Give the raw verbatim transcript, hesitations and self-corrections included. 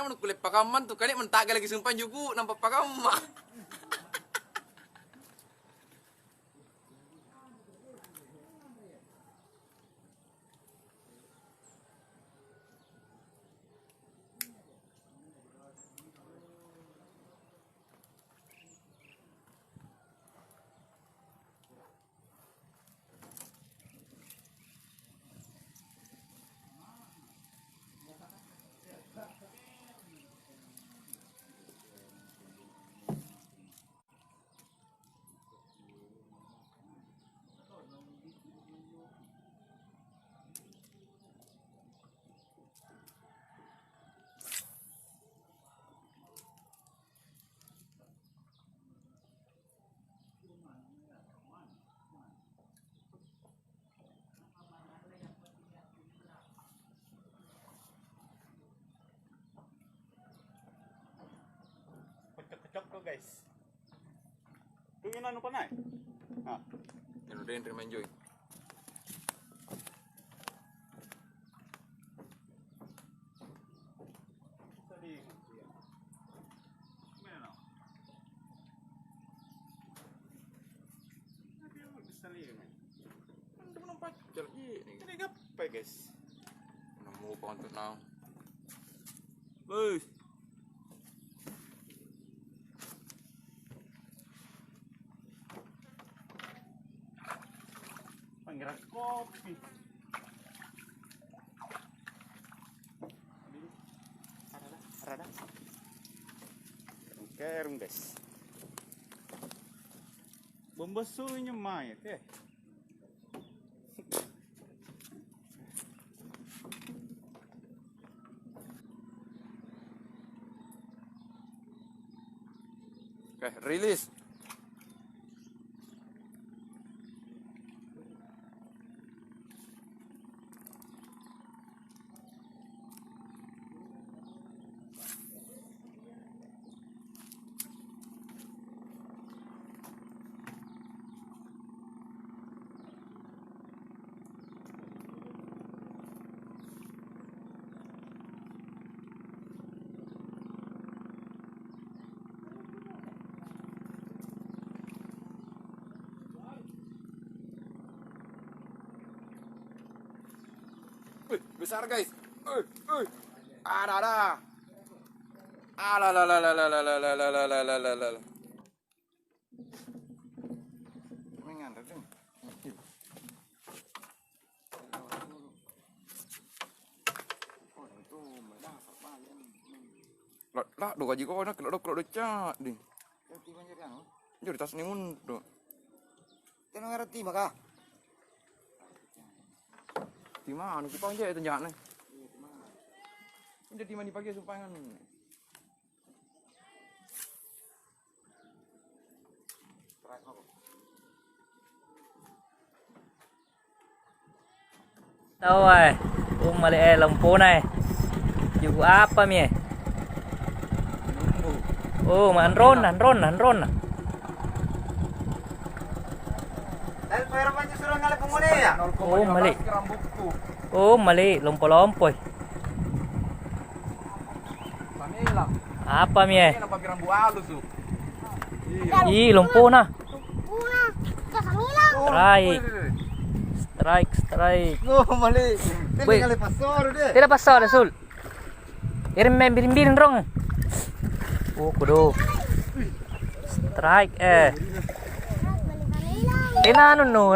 Kamu kulle pakamma tu, kani menta'galaki sumpah juku, nampa pakamma. Kocok-kocok tuh, guys. Tuh, ini anu panai. Nah. Anu denre manjoi. Jadi gapai, guys. Nemu apa untuk naung? Beuh. Pangeran kopi. Ada dah, ada dah. Oke, rung, guys. Bomba sunyi mai, oke. Oke, rilis. Wih, besar, guys. Wih, wih. Ada, ada. Ala, la, la, la. Menganre, Deng. La, la, do gaji kau nak, la, do, la, do, cak, Deng. Jadi tas ni untuk. Tena ngarti maka. Di mana? Kupang je itu jakne. Jadi mani pagi supangan. Tau, eh. Oh, mali, eh, lompona, eh. Juku apa mi, eh? Oh, ma-, anronna, anronna, anronna. Oh, mali. Oh, mali, lompo-lompoi. Apa mi, eh? Ih, lompona. Strike. Strike, strike. Oh, mali. Weh. Tena passoro, Sul. Ereng maeng biring-biring rong. Oh, kudu. Strike, eh. Tena anu, no.